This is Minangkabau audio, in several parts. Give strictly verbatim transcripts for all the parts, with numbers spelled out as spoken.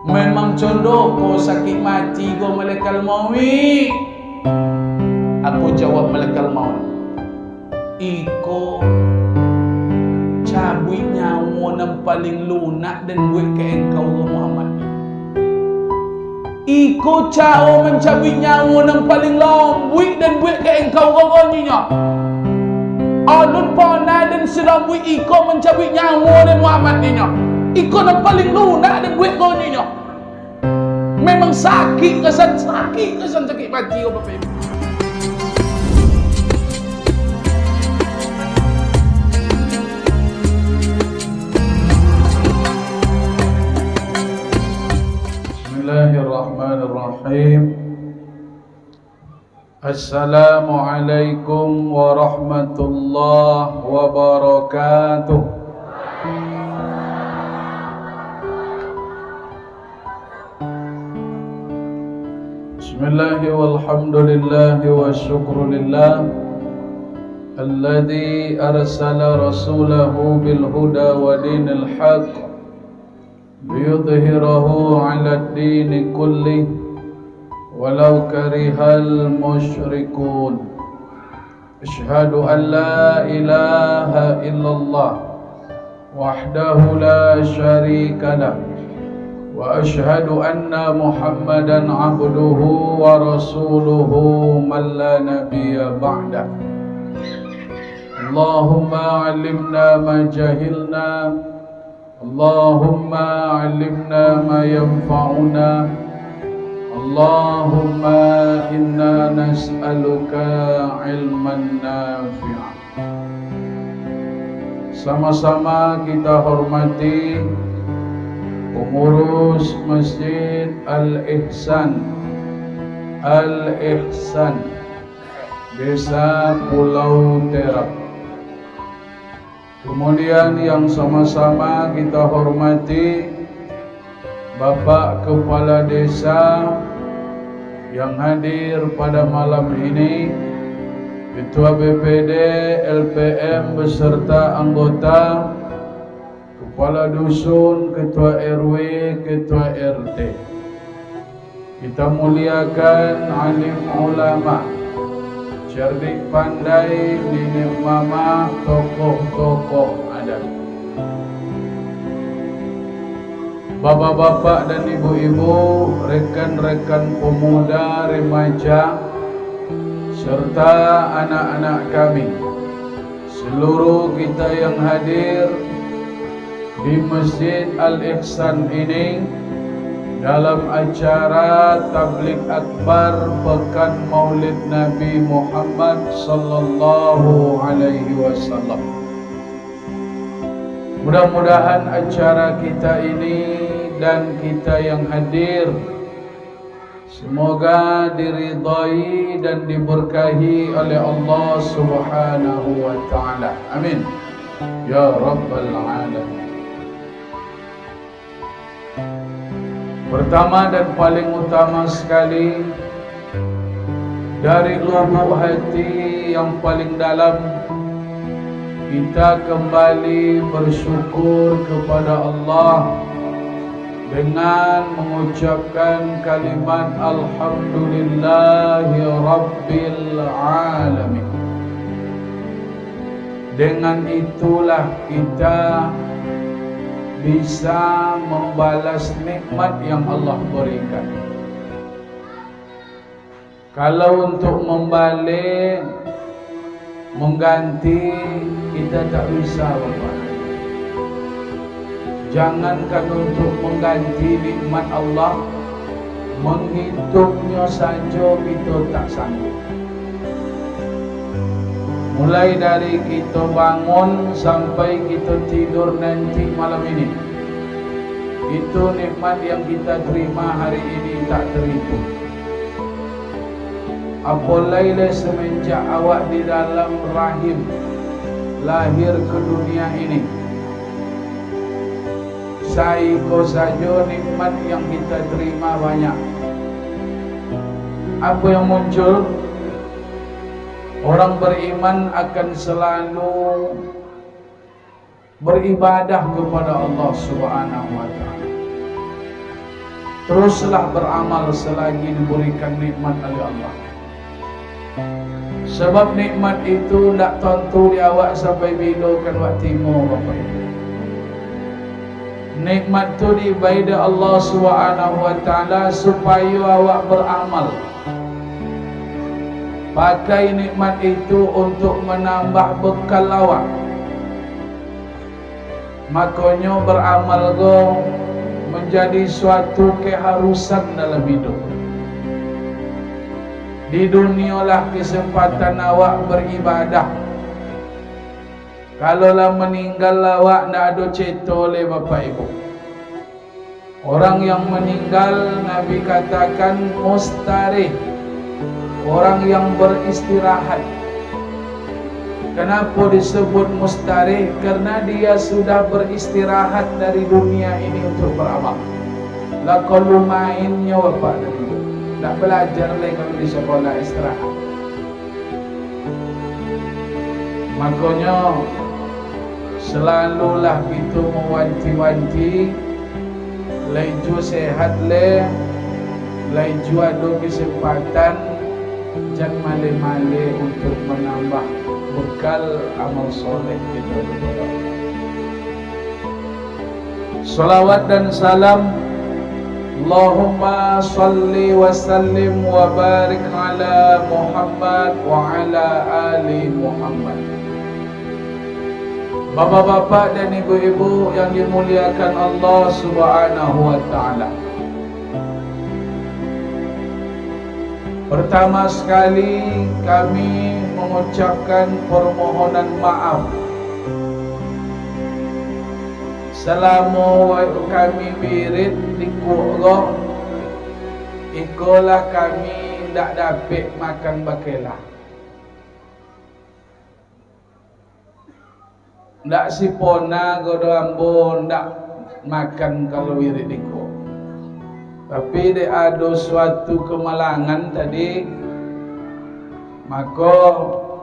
Memang condoko sakik mati ko, Malakal Mauik. Apo jawab Malakal Mauik? Iko cabuik nyawo nan paling lunak den buek ka engkau ko, Muhammad. Iko caro mancabuik nyawo nan paling lombuik den buek ka engkau ko, konyinyo. Alun pernah den salambuik iko mancabuik nyawo den, Muhammad, ninyo. Iko nan paling lunak den buek, konyinyo. Memang sakik kasan, sakik kasan, sakik mati ko, Bapak Ibu. Bismillahirrahmanirrahim. Assalamualaikum warahmatullahi wabarakatuh. Bismillah walhamdulillah wa syukru lillah, alladzi arsala rasulahu bil huda wa dinil haq, liyudhhirahu 'alad dini kullih, walau karihal musyrikun. Asyhadu an la ilaha illallah wahdahu la syarika lah, wa asyhadu anna Muhammadan abduhu wa rasuluhu man la nabiyya ba'dah. Allahumma 'allimna ma jahilna, Allahumma 'allimna ma yanfa'una. Allahumma inna nas'aluka ilman nafi'a. Sama-sama kita hormati pengurus Masjid Al-Ihsan, Al-Ihsan, Desa Pulau Terap. Kemudian yang sama-sama kita hormati Bapak Kepala Desa yang hadir pada malam ini, Ketua B P D, L P M beserta anggota, Kepala Dusun, Ketua R W, Ketua R T. Kita muliakan alim ulama, cerdik pandai, niniak mamak, tokoh-tokoh adat. Bapak-bapak dan ibu-ibu, rekan-rekan pemuda, remaja, serta anak-anak kami. Seluruh kita yang hadir di Masjid Al-Ihsan ini dalam acara Tabligh Akbar Pekan Maulid Nabi Muhammad sallallahu alaihi wasallam. Mudah-mudahan acara kita ini dan kita yang hadir semoga diridai dan diberkahi oleh Allah Subhanahu wa Ta'ala. Amin, ya Rabbal Alamin. Pertama dan paling utama sekali, dari lubuk hati yang paling dalam, kita kembali bersyukur kepada Allah dengan mengucapkan kalimat Alhamdulillahirabbil alamin. Dengan itulah kita bisa membalas nikmat yang Allah berikan. Kalau untuk membaleh, mengganti, kita tak bisa, Bapak. Jangankan untuk mengganti nikmat Allah, menghitungnya sajo kita tak sanggup. Mulai dari kita bangun sampai kita tidur nanti malam ini, itu nikmat yang kita terima hari ini tak terhitung. Apo lai leh semenjak awak di dalam rahim lahir ke dunia ini. Saiko sajo nikmat yang kita terima banyak. Apo yang muncul? Orang beriman akan selalu beribadah kepada Allah Subhanahu wa Ta'ala. Teruslah beramal selagi diberikan nikmat oleh Allah. Sebab nikmat itu ndak tantu di awak sampai bilo ka awak timo, Bapak Ibu. Nikmat tu dibai dek Allah Subhanahu wa Ta'ala supayo awak beramal. Pakai nikmat itu untuk manambah bekal awak. Makonyo, baramal ko manjadi suatu keharusan dalam iduik. Di duniolah kesempatan awak beribadah. Kalau lah maninggal awak, ndak ado ceto lai, Bapak Ibu. Orang yang maninggal, Nabi katakan, mustarih, orang yang beristirahat. Kenapa disebut mustarih? Karena dia sudah beristirahat dari dunia ini untuk beramal. Lah kalu main nyo, Bapak, ndak belajar lai kalau di sekolah, istirahat. Makonyo, salalulah kito mawanti-wanti, lai juo sehat lai, lai juo ado kesempatan, jan maleh-maleh untuk manambah bekal amal soleh kito. Salawat dan salam, Allahumma salli wa sallim wa barik ala Muhammad wa ala ali Muhammad. Bapak-bapak dan ibu-ibu yang dimuliakan Allah Subhanahu wa Ta'ala. Pertama sekali, kami mengucapkan permohonan maaf. Salamo kami wirid di kuok ko, ikolah kami ndak dapek makan bakeh lah. Ndak sipona ko doh ambo ndak makan kalau wirid iko. Tapi dek ado suatu kemalangan tadi, mako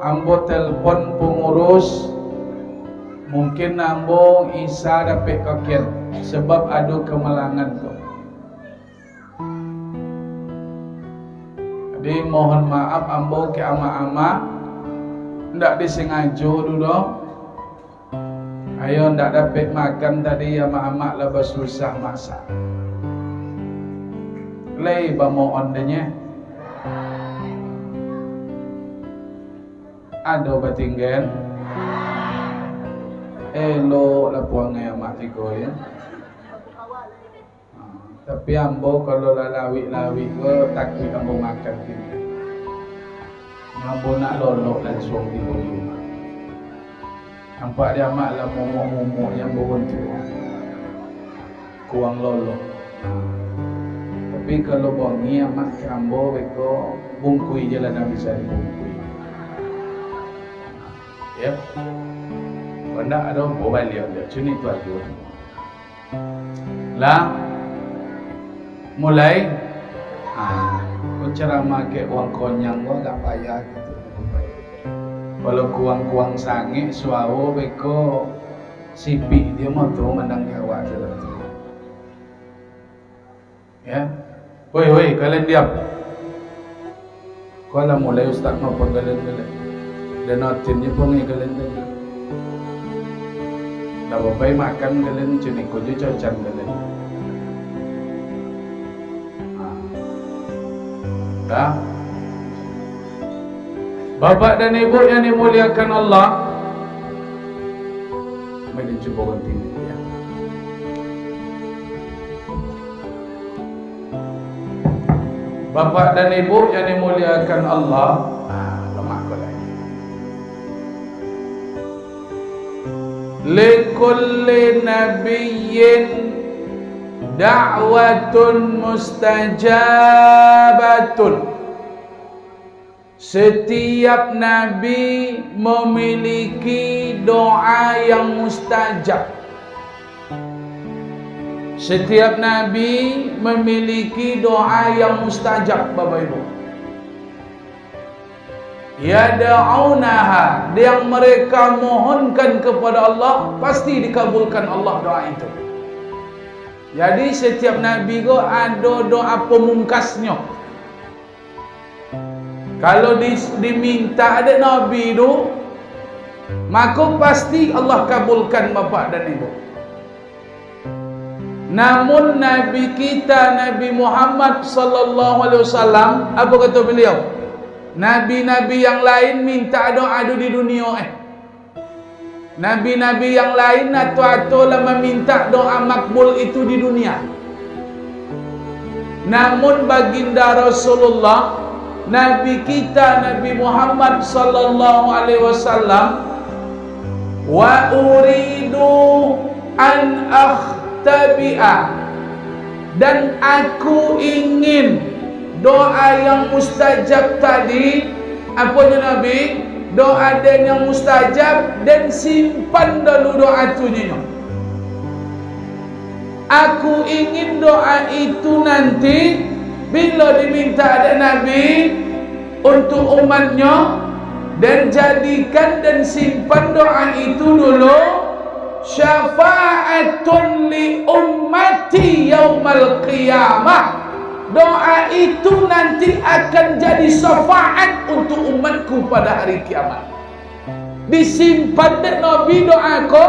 ambo telpon pengurus, mungkin ambo isa dapek koken, sebab ado kemalangan ko. Jadi, mohon maaf ambo ka amak-amak, ndak disengajo tu doh. Ayo, ndak dapek makan tadi, amak-amak lah basusah masak. Lai bamoon deh nyo. Ado batinggan. Elok lah puangai amak tigo, yo. Ha, tapi ambo kalau lah lawik-lawik ko, takuik ambo makan kini. Ambo nak lolok lansuang tibo di rumah. Nampak di amak lah mumuk-mumuk yang bauntuak. Kuang lolok. Tapi kalau bongi amak ka ambo beko, bungkui je lah nan bisa dibungkui. Yo. Kok ndak ado, ambo baliak je. Cuni tu ajo. Lah, mulai. Ah, ko ceramah kek uang konyang ko agak payah gitu. Kalau kuang-kuang sangek, suaro beko sipik dia mah tu mandang ka awak tu lah tu. Ya. Woi, woi, kalian diam. Ko lah mulai ustaz mah panggalan kalian. Dan atin je pangai kalian tadi. Lah bapai makan kalian, cuniko je cacan kalian. Nah. Dah. Bapak dan Ibu yang dimuliakan Allah, mari cubo ganti ni, ya. Bapak dan Ibu yang dimuliakan Allah, nah, lamah ko lai. Likulli nabiyyin da'watun mustajabatun. Setiap nabi memiliki doa yang mustajab. Setiap nabi memiliki doa yang mustajab, Bapak Ibu. Yad'unaha, yang mereka mohonkan kepada Allah, pasti dikabulkan Allah doa itu. Jadi, setiap nabi ko ado doa pamungkasnyo. Kalau di-, dimintak dek nabi tu, mako pasti Allah kabulkan, Bapak dan Ibu. Namun Nabi kita, Nabi Muhammad sallallahu alaihi wasallam, apa kata beliau? Nabi-nabi yang lain mintak doa tu di dunia, eh. Nabi-nabi yang lain ato-ato lah mamintak doa makbul itu di dunia. Namun Baginda Rasulullah, Nabi kita, Nabi Muhammad sallallahu alaihi wasallam, "Wa uridu an akhtabi'a," dan aku ingin doa yang mustajab tadi, aponyo Nabi, doa den yang mustajab, den simpan dulu doa tu nyo. Aku ingin doa itu nanti, bilo diminta dek Nabi untuak umatnyo, den jadikan, den simpan doa itu dulu, syafa'atun li ummati yaumal qiyamah. Doa itu nanti akan jadi syafaat untuk umatku pada hari kiamat. Disimpan dek Nabi doa ko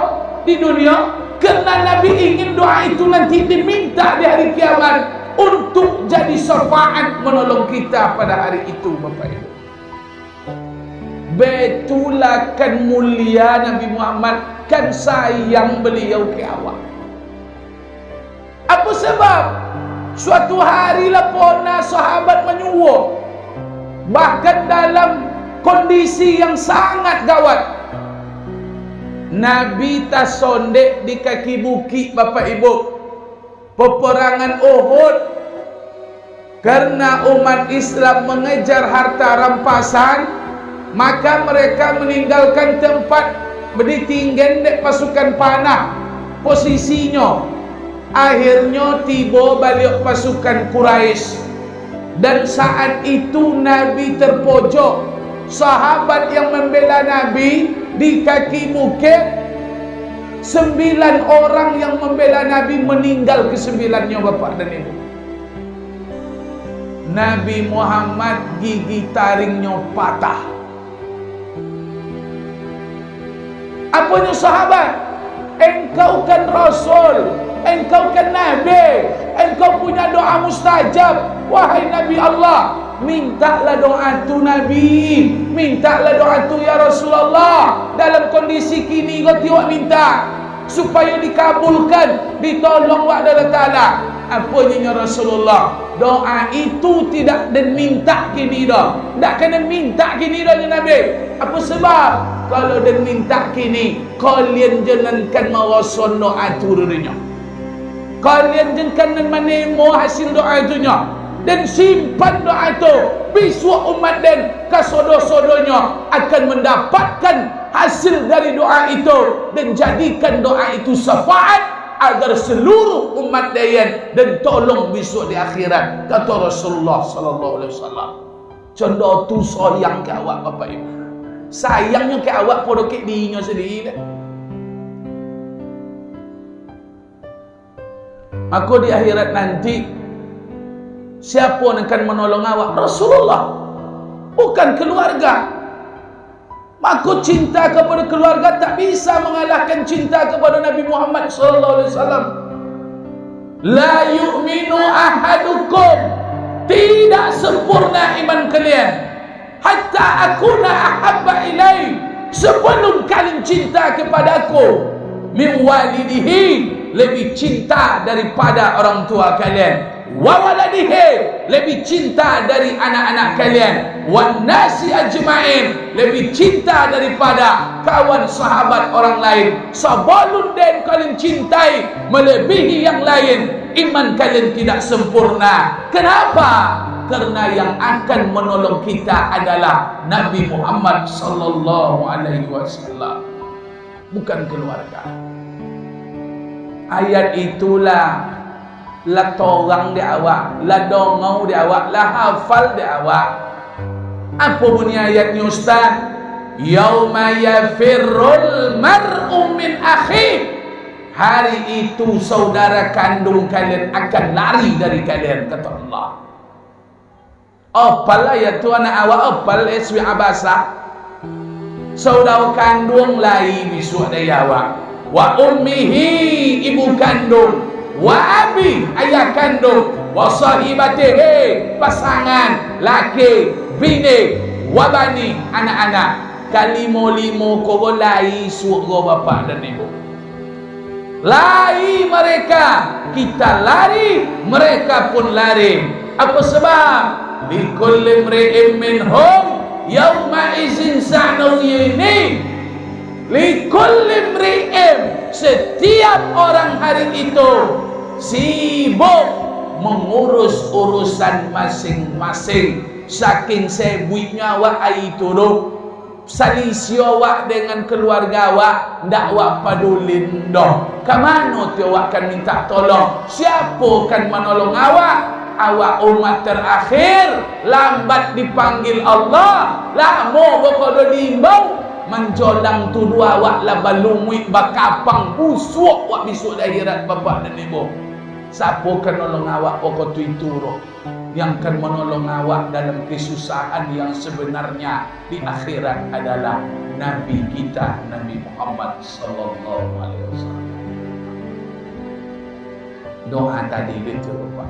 di dunia, karena Nabi ingin doa itu nanti diminta di hari kiamat untuk jadi syafaat menolong kita pada hari itu, Bapak Ibu. Baitulah kan mulia Nabi Muhammad, kan sayang beliau ka awak. Apo sabab? Suatu hari lah pernah sahabat manyuo, bahkan dalam kondisi yang sangat gawat. Nabi tasondek di kaki bukik, Bapak Ibu. Peperangan Uhud. Karena umat Islam mengejar harta rampasan, maka mereka meninggalkan tempat ditinggan dek pasukan panah posisinyo. Akhirnyo tibo baliak pasukan Quraisy. Dan saat itu Nabi terpojok. Sahabat yang membela Nabi di kaki bukit, sembilan orang yang membela Nabi meninggal kesembilannyo, Bapak dan Ibu. Nabi Muhammad gigi taringnyo patah. Aponyo sahabat? Engkau kan rasul, engkau kan nabi, engkau punya doa mustajab. Wahai Nabi Allah, mintaklah doa tu, Nabi. Mintaklah doa tu, ya Rasulullah. Dalam kondisi kini ko tiwak minta supayo dikabulkan, ditolong wak Allah Taala. Apo nyo Rasulullah? Doa itu tidak den mintak kini doh. Ndak ka den mintak kini doh, nyo Nabi. Apo sebab? Kalau den mintak kini, kalian jan kan maraso doa tu dek nyo. Kalian jan kan manimo hasil doa tu nyo. Den simpan doa tu, bisuak umat den kasodo-sodonyo akan mendapatkan hasil dari doa itu, dan jadikan doa itu syafaat agar seluruh umat dayan dan tolong bisuak di akhirat, kata Rasulullah sallallahu alaihi wasallam. Cando tu sayang ka awak, Bapak Ibu. Sayangnyo ka awak pado ka dirinyo sandiri lah. Mako di akhirat nanti, siapo nan akan manolong awak? Rasulullah, bukan keluarga. Mako cinta kepada keluarga tak bisa mengalahkan cinta kepada Nabi Muhammad sallallahu alaihi wasallam. La yu'minu ahadukum, tidak sempurna iman kalian. Hatta akuna ahabba ilaih, sebelum kalian cinta kepada aku, min walidihi, lebih cinta daripada orang tua kalian, wa waladihi, lebih cinta dari anak-anak kalian, wan nasi ajmain, lebih cinta daripada kawan sahabat orang lain. Sabalun den kalian cintai melebihi yang lain, iman kalian tidak sempurna. Kenapa? Karena yang akan menolong kita adalah Nabi Muhammad sallallahu alaihi wasallam, bukan keluarga. Ayat itulah lah torang di awak, lah dongau di awak, lah hafal di awak. Apo bunyi ayatnyo, Ustaz? Yauma yafirrul mar'u min akhih. Hari itu saudara kandung kalian akan lari dari kalian, kata Allah. Apal lah ya tu anak awak, apal, eh, Swi Abasa. Saudara kandung lai bisuak dari awak. Wa ummihi, ibu kandung. Wa abi, ayah kandung. Wa sahibatihi, pasangan, laki, bini. Wa bani, anak-anak. Kalimo-limo ko lai suok bapak dan ibu. Lari mereka, kita lari, mereka pun lari. Apa sebab? Likulli mri'im minhum yauma izin sya'nun yughni. Likulli mri'im, setiap orang hari itu sibuk mengurus urusan masing-masing. Saking sebuiknyo awak hari itu doh, salisio awak dengan keluarga awak, ndak awak padulin doh. Ka mano tu awak kan minta tolong? Siapo kan manolong awak? Awak umat terakhir, lambat dipanggil Allah, lamo bako do diimbau, manjolang tuduah awak lah balumuik bakapang, busuak awak bisuak di akhirat, bapak dan ibu. Siapo kan nolong awak wakatu itu doh? Yang kan manolong awak dalam kesusahan yang sebenarnya di akhirat adalah Nabi kita, Nabi Muhammad sallallahu alaihi wasallam. Doa tadi betul, Bapak.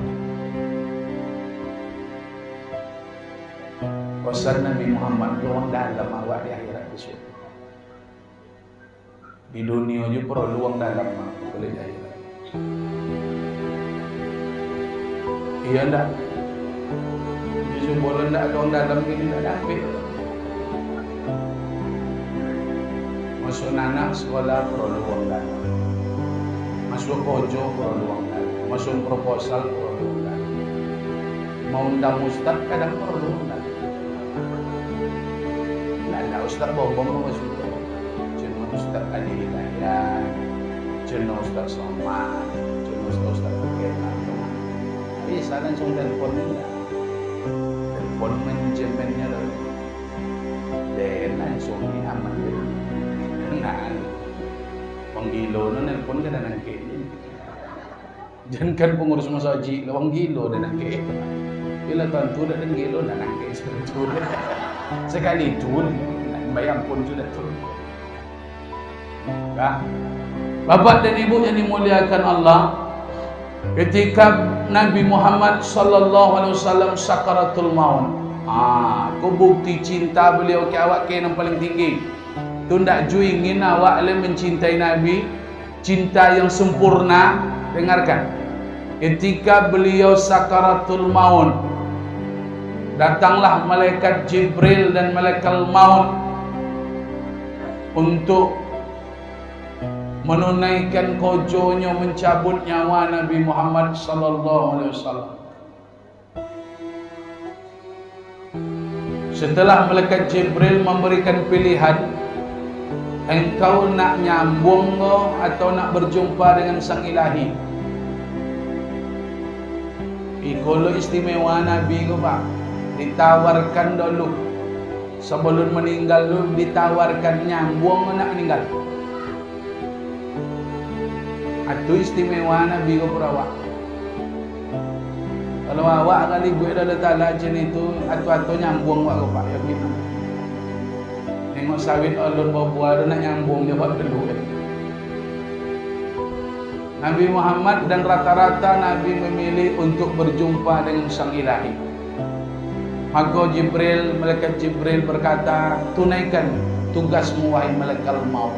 Pesan Nabi Muhammad, doa dalam awak di akhirat bisuak. Di dunia ju paralu wang dalam mah, boleh jadi. Iya ndak? Di Sumbawa ndak ada wang dalam, kini ndak dapek. Masuak anak sekolah paralu wang dalam. Masuak karajo paralu wang dalam. Masuak proposal paralu wang dalam. Maundang ustaz kadang paralu wang dalam. Ndak, ndak, Ustaz Bombong mah sudah. Cuma Ustaz Adi Hidayat, cuma Ustaz Somad, cuma Ustaz, Ustaz Pakai Mantong. Bisa langsung telepon aja. Telepon manajemennya tu. Deh, langsung ni aman je. Nah, wang gilo tu nelpon ka nan angkek ni. Jankan pangurus masajik, lah wang gilo den angkek. Bila tantu dak den gilo, nan angkek sakali tu. Sakali tu, nak bayar pun sudah tu. Dah. Bapak dan Ibu yang dimuliakan Allah, ketika Nabi Muhammad sallallahu alaihi wasallam sakaratul maut, ah, ko bukti cinta beliau ka awak ka nan paling tinggi. Tu ndak ju ingin awak lai mencintai Nabi, cinta yang sempurna. Dengarkan. Ketika beliau sakaratul maut, datanglah malaikat Jibril dan malaikat maut untuk menunaikan kojonyo mencabut nyawa Nabi Muhammad sallallahu alaihi wasallam. Setelah malaikat Jibril mambarikan pilihan, engkau nak nyambuang ko atau nak berjumpa dengan Sang Ilahi? Iko lo istimewa Nabi ko, Pak. Ditawarkan dulu. Sabalun maninggal tu ditawarkan nyambuang ko nak maninggal. Atu istimewa Nabi ko pado awak. Kalau awak ka libuik dek Allah Taala macam itu, atu-atu nyambuang awak ko, Pak, yo gitu. Nengok sawit alun babuah tu nak nyambuang jo awak dulu, kan. Nabi Muhammad dan rata-rata Nabi memilih untuk berjumpa dengan Sang Ilahi. Maka Jibril, malaikat Jibril berkata, "Tunaikan tugasmu, wahai malaikat maut."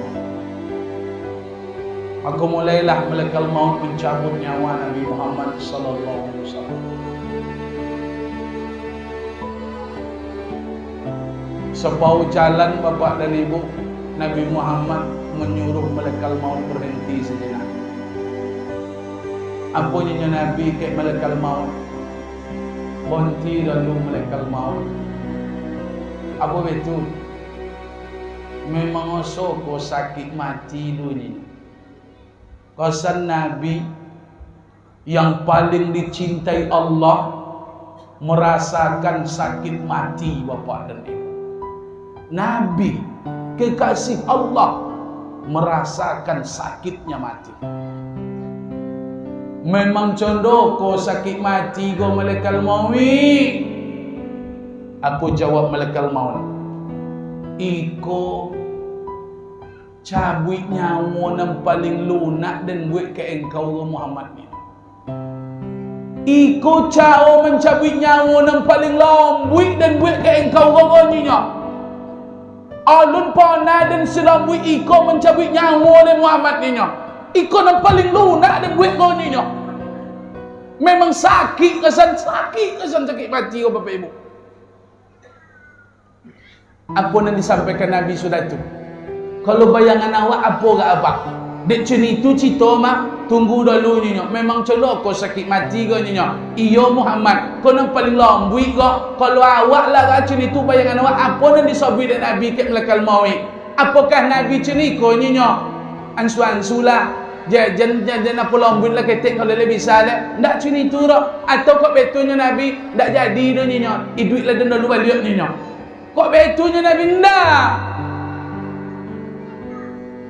Maka mulailah malaikat maut mencabut nyawa Nabi Muhammad sallallahu alaihi wasallam. Sapauah jalan, Bapak dan Ibu, Nabi Muhammad menyuruh malaikat maut berhenti sejenak. Apo nyo Nabi ka malaikat maut? Bonti lalu malaikat maut. Apo betul? Memang oso ko sakik mati dunyo. Kasan Nabi yang paling dicintai Allah merasakan sakit mati, Bapak dan Ibu. Nabi, kekasih Allah, merasakan sakitnya mati. Memang condo ko sakik mati ko, malaikat mauik. Apo jawab malaikat maut? Iko cabuik nyawo nan paling lunak den buek ka engkau ko Muhammad ni. Iko caro mancabuik nyawo nan paling lombuik den buek ka engkau ko, nyo. Alun pernah den salambuik iko mancabuik nyawo dek Muhammad ninyo. Iko nan paling lunak den buek ko ninyo. Memang sakik kasan, sakik kasan, sakik mati ko, Bapak Ibu. Apo nan disampaikan Nabi sudah tu? Kalau bayangan awak, apo gak abah? Dek cun itu cito mah, tunggu dulu ninyo. Memang colo ko sakik mati ko ninyo. Iyo Muhammad, ko nan paling lombuik ko. Kalau awak lah gak cun itu bayangan awak, apo nan disabuik dek Nabi kek malakal mauik? Apokah Nabi cun iko ninyo? Ansu-ansu lah. Jan, jan, jan, jan apo lombuik lah ketek kalau lah bisa lah. Ndak cun itu doh. Atau kok betunyo Nabi, ndak jadi doh ninyo. Iduik lah dan lalu baliak ninyo. Kok betunyo Nabi? Ndak.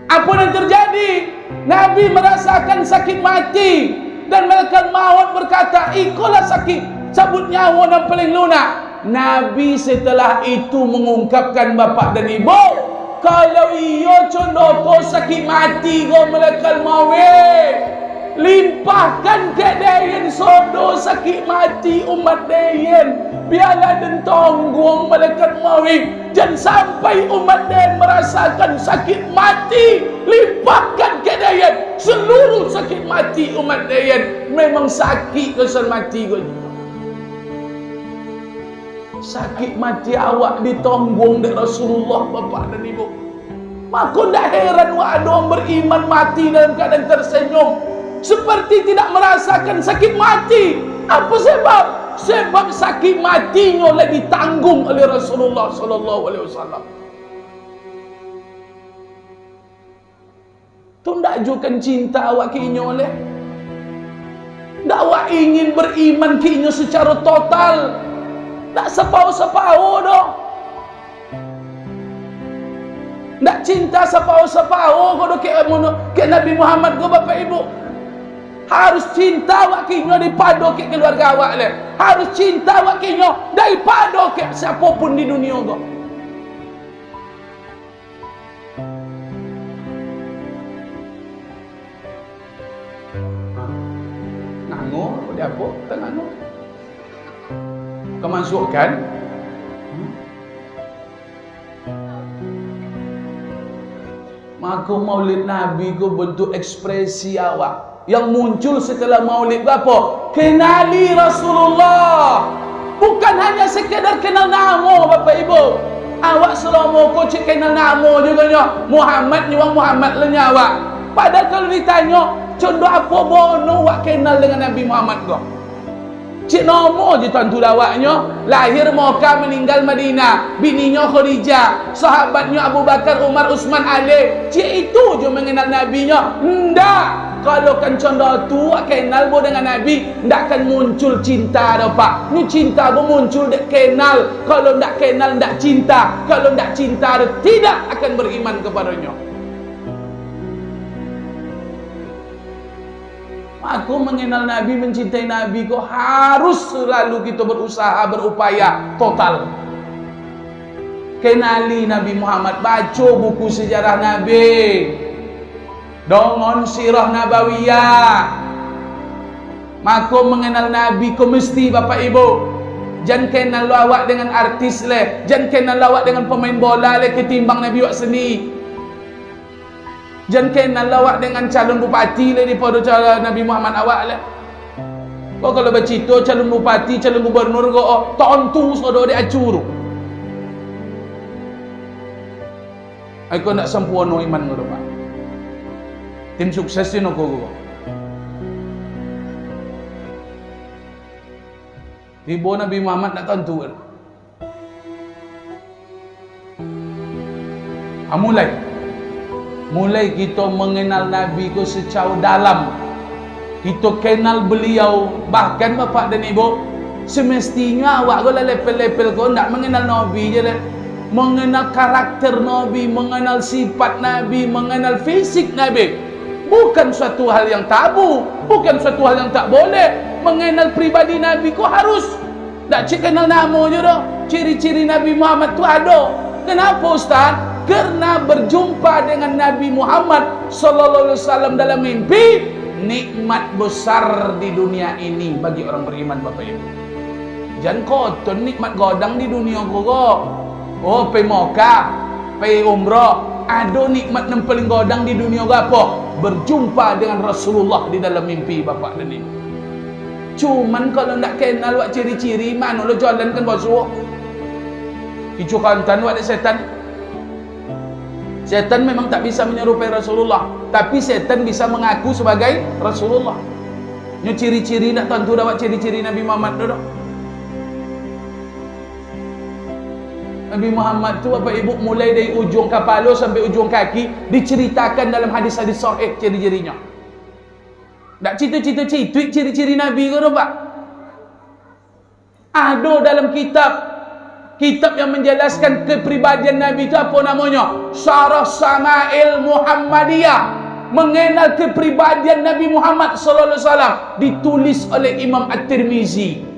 Apo nan terjadi? Nabi marasakan sakik mati, dan malaikat maut berkata, "Ikolah sakik cabut nyawo nan paling lunak." Nabi setelah itu mengungkapkan, bapak dan ibu, kalau iyo contoh ko sakik mati ko malaikat mauik. Limpahkan kek den sodo sakik mati umat den. Biarlah den tangguang malaikat mauik. Jan sampai umat den marasakan sakik mati. Limpahkan kek den seluruh sakik mati umat den. Memang sakik kasan mati ko. Sakik mati awak ditangguang dek Rasulullah, bapak dan ibu. Mako, ndak heran wak ado urang beriman mati dalam keadaan tersenyum, seperti tidak merasakan sakit mati. Apa sebab? Sebab sakit matinyo lah ditanggung oleh Rasulullah sallallahu alaihi wasallam. Tu ndak juo kan cinta awak ka inyo leh. Ndak awak ingin beriman ka inyo secara total. Ndak sapao-sapao doh. Ndak cinta sapao-sapao ko doh kek, kek Nabi Muhammad ko, Bapak Ibu. Harus cinta awak ka inyo daripado kek keluarga awak leh. Harus cinta awak ka inyo daripado kek siapo pun di dunia ko. Ngango, di apo? Tangano. Kemasukan. Mako, Maulid Nabi ko bentuk ekspresi awak. Yang muncul setelah Maulid ko apo? Kenali Rasulullah. Bukan hanya sekedar kenal namo, Bapak Ibu. Awak salamo ko cek kenal namo juo nyo. Muhammad nyo, Muhammad lah nyo awak. Padahal kalau ditanyo, condo apo bono wak kenal dengan Nabi Muhammad ko? Cik namo je tantu dek awaknyo, lahir Mokah, maninggal Madinah, bininyo Khadijah, sahabatnyo Abu Bakar, Umar, Utsman, Ali, cik itu je mangenal Nabinyo. Ndak, kalau kan condo tu kenal bo dengan Nabi, ndak kan muncul cinta doh, Pak. Nyo cinta bo muncul dek kenal, kalau ndak kenal ndak cinta, kalau ndak cinta doh tidak akan beriman kepadonyo. Mako, mangenal Nabi, mancintai Nabi ko harus selalu kito berusaha, berupaya total. Kenali Nabi Muhammad, baco buku sejarah Nabi, dongon sirah Nabawiyah. Mako, mangenal Nabi ko mesti, Bapak Ibu. Jan kenal lo awak dengan artis leh, jan kenal lo awak dengan pemain bola leh, ketimbang Nabi wak sendiri. Jan kenal awak dengan calon bupati leh daripado calon Nabi Muhammad awak leh. Ko kalau bacito calon bupati, calon gubernur ko, oh, tantu sodo dek acu tu. Ai ko ndak sampuono iman ko tu, Pak. Tim sukses tu noko ko. Tibo Nabi Muhammad ndak tantu kan. Ah, mulai. Mulai kito mangenal Nabi ko secara dalam. Kito kenal beliau, bahkan Bapak dan Ibu, semestinyo awak ko lah lepel-lepel ko ndak mangenal Nabi je leh. Mengenal karakter Nabi, mengenal sifat Nabi, mengenal fisik Nabi, bukan suatu hal yang tabu, bukan suatu hal yang tak boleh. Mengenal pribadi Nabi ko harus. Dak cik kenal namonyo doh, ciri-ciri Nabi Muhammad tu ado. Kenapa, Ustaz? Karena berjumpa dengan Nabi Muhammad sallallahu alaihi wasallam dalam mimpi, nikmat besar di dunia ini bagi orang beriman, Bapak Ibu. Jan koton nikmat godang di dunia ko, ko. Oh, pai Mokah, pai umroh. Ado nikmat nan paling godang di dunia ko apo? Berjumpa dengan Rasulullah di dalam mimpi, Bapak dan Ibu. Cuman kalau ndak kenal wak ciri-ciri, mano lo jalan kan basuo? Kicuah kantan wak dek setan. Setan memang tak bisa menyerupai Rasulullah, tapi setan bisa mengaku sebagai Rasulullah. Nyo ciri-ciri ndak tantu dek awak ciri-ciri Nabi Muhammad tu doh. Nabi Muhammad tu, Bapak Ibu, mulai dari ujuang kapalo sampai ujuang kaki diceritakan dalam hadis-hadis sahih ciri-cirinyo. Ndak citu-citu cituik ciri-ciri Nabi ko doh, Pak. Ado dalam kitab, kitab yang menjelaskan kepribadian Nabi itu, apo namonyo? Syarah Syama'il Muhammadiyah, mengenal kepribadian Nabi Muhammad sallallahu alaihi wasallam, ditulis oleh Imam At-Tirmizi.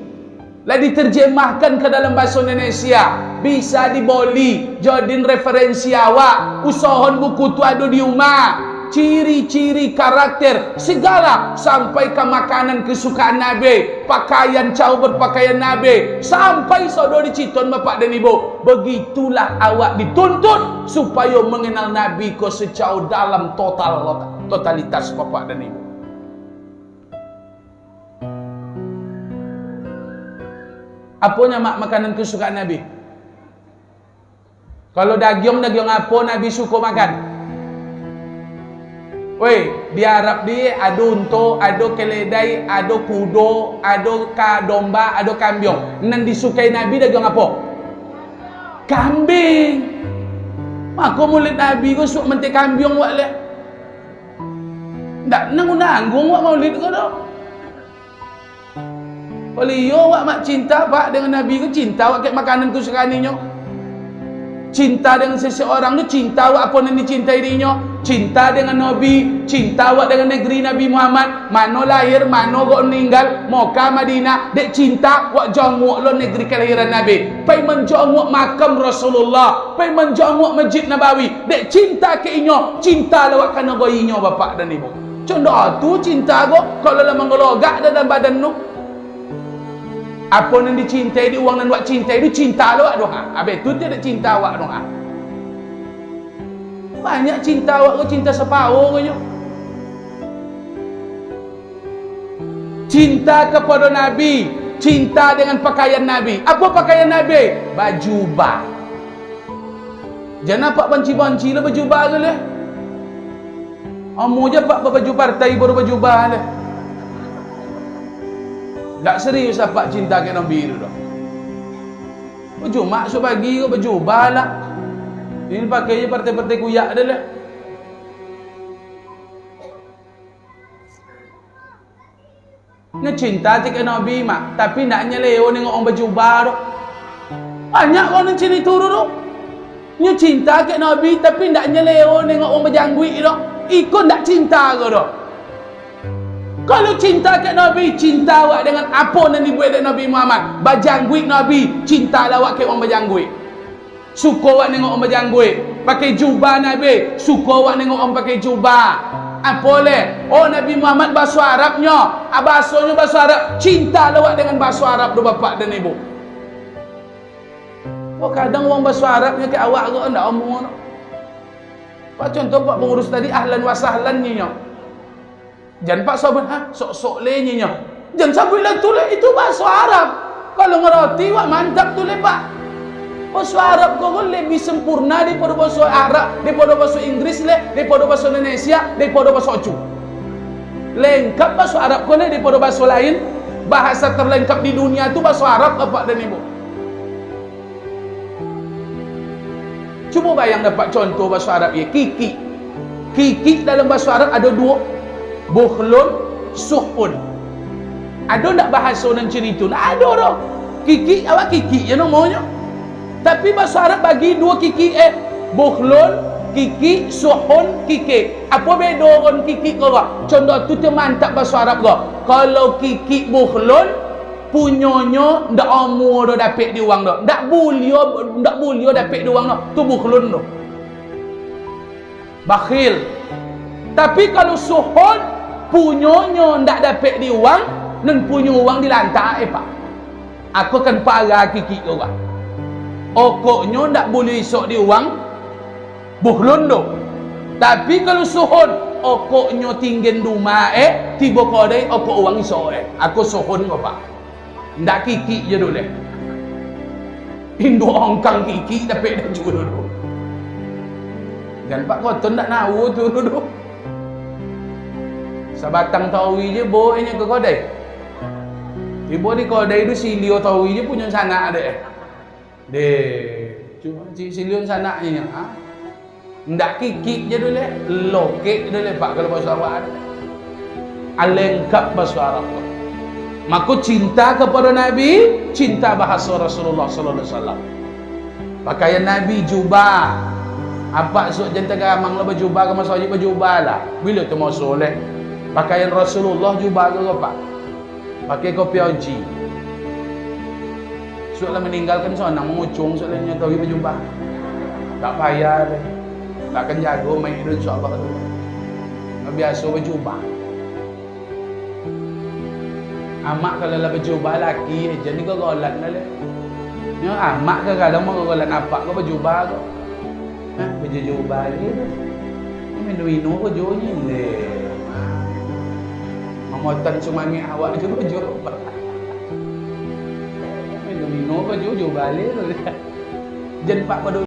Lah diterjemahkan ke dalam bahasa Indonesia, bisa diboli, jadiin referensi awak, usahoan buku tu ado di umah. Ciri-ciri karakter, segala, sampai ka makanan kesukaan Nabi, pakaian, caro berpakaian Nabi, sampai sodo di citon, Bapak dan Ibu. Begitulah awak dituntut supayo mengenal Nabi ko secaro dalam, total, totalitas, Bapak dan Ibu. Apo nyo, Mak, makanan kesukaan Nabi? Kalau dagiang, dagiang apo Nabi suko makan? Woi, di Arab di ado unto, ado keledai, ado kudo, ado ka-, domba, ado kambiang. Nan disukai Nabi dagiang apo? Kambiang. Mako mulid Nabi ko suok mantek kambiang wak leh. Ndak nanggung-nanggung wak maulid ko doh. Kalau iyo awak mak cinta, Pak, dengan Nabi ko, cinta awak kek makanan kesukaan inyo. Cinta dengan seseorang tu, cinta awak apo nan dicintai dek inyo. Cinta dengan Nabi, cinta awak dengan negeri Nabi Muhammad. Mano lahir, mano awak maninggal, Mokah, Madinah. Dek cinta, awak jonguak lo negeri kelahiran Nabi. Pai manjonguak makam Rasulullah, pai manjonguak Masjid Nabawi. Dek cinta kek inyo, cinta lo awak ka nagoi inyo, Bapak dan Ibu. Cuma tu cinta ko, kalau lah manggologak dalam badan tu. Apo nan dicintai di urang nan wak cintai tu, cinta lo awak tu, ha. Abih tu tidak cinta awak tu, ha. Banyak cinta awak ko, cinta saparo ko nyo. Cinta kepada Nabi, cinta dengan pakaian Nabi. Apo pakaian Nabi? Bajubah. Jan apak banci-banci lah bajubah tu leh. Amuah ja apak babaju partai baru bajubah leh. Dak serius apak cinta ka Nabi tu doh. Baju mak subagi ko bajubah lah. Ini pakai je partai-partai kuyak tu leh. Nyo cinta ti ka Nabi, Mak, tapi ndak nyo leo nengok urang bajubah tu. Banyak urang nan cini turu tu. Nyo cinta ka Nabi, tapi ndak nyo leo nengok urang bajangguik tu. Iko ndak cinta ko tu. Kalau cinta ka Nabi, cinta awak dengan apo nan dibuek dek Nabi Muhammad. Bajangguik Nabi, cinta lah awak ka urang bajangguik. Suko awak nengok urang bajangguik, pakai jubah Nabi, suko awak nengok urang pakai jubah. Apo leh? Oh, Nabi Muhammad baso Arabnyo, ah, basonyo baso Arab, cinta lah awak dengan baso Arab tu, Bapak dan Ibu. Oh, kadang urang baso Arabnyo ka awak ko ndak amuah. Pak, contoh Pak pengurus tadi, ahlan wa sahlan nyo. Jan Pak sabuik, "Hah, sok-sok leh nyo." Jan sabuik lah tu leh, itu baso Arab. Kalau ngarati wak mantap tu leh, Pak. Baso Arab ko, ko lebih sempurna daripado baso Arab, daripado baso Inggris leh, daripado baso Indonesia, daripado baso Ocu. Lengkap baso Arab ko leh daripado baso lain. Bahasa terlengkap di dunia tu baso Arab, Bapak dan Ibu. Cubo bayang dapek contoh baso Arab ye, kikik. Kikik dalam baso Arab ado duo, bukhlun, sukhun. Ado ndak bahaso nan cini tu? Ndak ado doh. Kikik, awak kikik je namonyo. Tapi baso Arab bagi duo kikik, eh. Bukhlun, kikik, suhun, kikik. Apo bedo ngon kikik ko, Pak? Contoh tu, tu mantap baso Arab ko. Kalau kikik bukhlun, punyonyo ndak amuah doh dapek di uwang doh. Ndak buliah, ndak buliah dapek di uwang doh. Tu bukhlun tu. Bakhil. Tapi kalau suhun, punyonyo ndak dapek di uwang, nan punyo uwang dilantak, eh, Pak. Ako kan parah kikik ko, Pak. Okoknyo ndak buliah isok di uwang, bukhlun tu. Tapi kalau suhun, okoknyo tinggen di umah, eh, tibo kodai, okok uwang isok, eh. Ako suhun ko, Pak. Ndak kikik je tu leh. Induak ongkang kikik dapek daju tu. Jan Pak Koton ndak nahu tu tu. Sabatang tawi je baok inyo ka kodai. Tibo di kodai tu, silio tawi je punyo sanak dek. Deh, cuma si-, silio sanak inyo, ha? Ndak kikik je tu leh, lokek je tu leh, Pak, kalau baso awak tu. Alengkap baso Arab tu. Mako, cinta kapado Nabi, cinta bahaso Rasulullah sallallahu alaihi wasallam. Pakaian Nabi, jubah. Apak suok jan tagaramang lah bajubah ka masajik, bajubah lah. Bilo tu maso leh. Pakaian Rasulullah jubah ko, Pak. Pakai kopiah onci. Suok lah maninggalkan sonang mangucuang, suok lah nyo tawi bajubah. Tak payah deh. Tak akan jago maik tu, insyaallah tu. Lah biaso bajubah. Amak kalau lah bajubah laki, eh, jadi gogolan lah leh. Nyo amak ka kalau mau gogolan apak ko bajubah ko. Hah, bajubah lagi tu. Mino-mino ko jo ni leh. Mamotan sumangik awak jo, jo. Mino-mino ko jo, jo baleh tu. Jan Pak pado